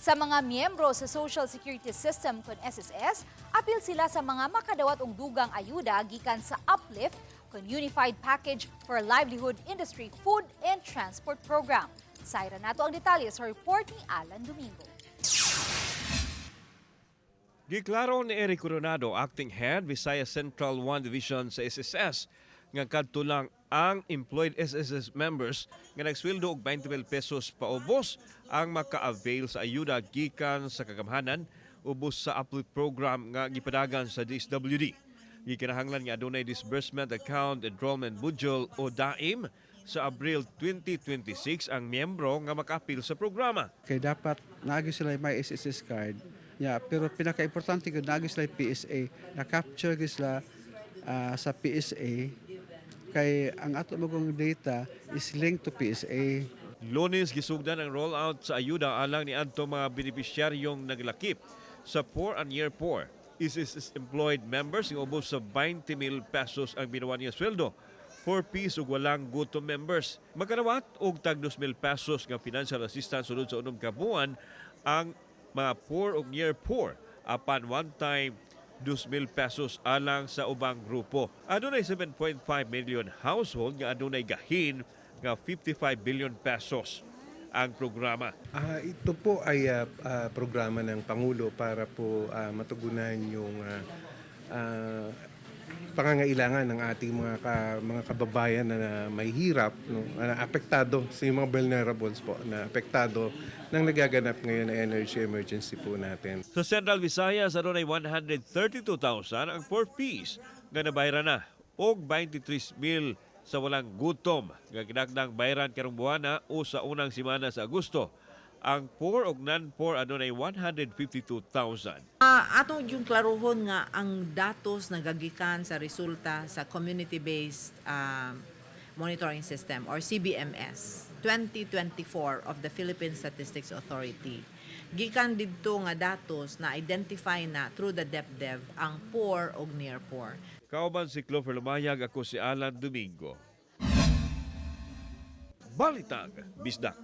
Sa mga miyembro sa Social Security System kon SSS, apil sila sa mga makadawat og dugang ayuda gikan sa Uplift kon Unified Package for Livelihood Industry Food and Transport Program. Sayran nato ang detalye sa report ni Alan Domingo. Giklaro ni Eric Coronado, Acting Head, Visayas Central 1 Division sa SSS, nga kadto lang ang employed SSS members nga nagsweldo og 20,000 pesos paubos ang maka-avail sa ayuda gikan sa kagamhanan ubos sa Uplift program nga gipadagan sa DSWD. Gikinahanglan nga adunay Disbursement Account Enrollment Module o DAEM sa Abril 2026 ang miyembro nga makaapil sa programa. Kay dapat naa gyud sila may SSS card. Yeah, pero pinaka-importante gyud naa gyud sila PSA, na-capture gyud sila sa PSA kay ang ato magong data is linked to PSA. Lunes, gisugdan ang rollout sa ayuda alang ni adto mga benepisyaryong naglakip sa poor and near poor. SSS employed members nga ubos sa 20,000 pesos ang binuwan niya sweldo. 4Ps ug walang gutom members. Makadawat og tag 2,000 pesos nga financial assistance sulod sa 6 ka buwan ang mga poor ug near poor apan one time 2,000 pesos alang sa ubang grupo. Adunay 7.5 million household nga adunay gahin nga 55 billion pesos ang programa. Ito po ay programa ng Pangulo para po matugunan yung pangangailangan ng ating mga kababayan na may hirap, no, na apektado sa yung mga vulnerables po na apektado ng nagaganap ngayon na energy emergency po natin. Sa Central Visayas, adunay 132,000 ang 4Ps nga nabayran na og 23,000 sa walang gutom nga ginagdang bayran karong buwana o sa unang semana sa Agosto. Ang poor og non-poor adunay 152,000. Ato yung klaruhon nga ang datos nagagikan sa resulta sa community-based monitoring system or CBMS 2024 of the Philippine Statistics Authority. Gikan didto nga datos na identify na through the DepDev ang poor og near poor. Kauban si Clover Lumayag, ako si Alan Domingo. Balitang Bisdak.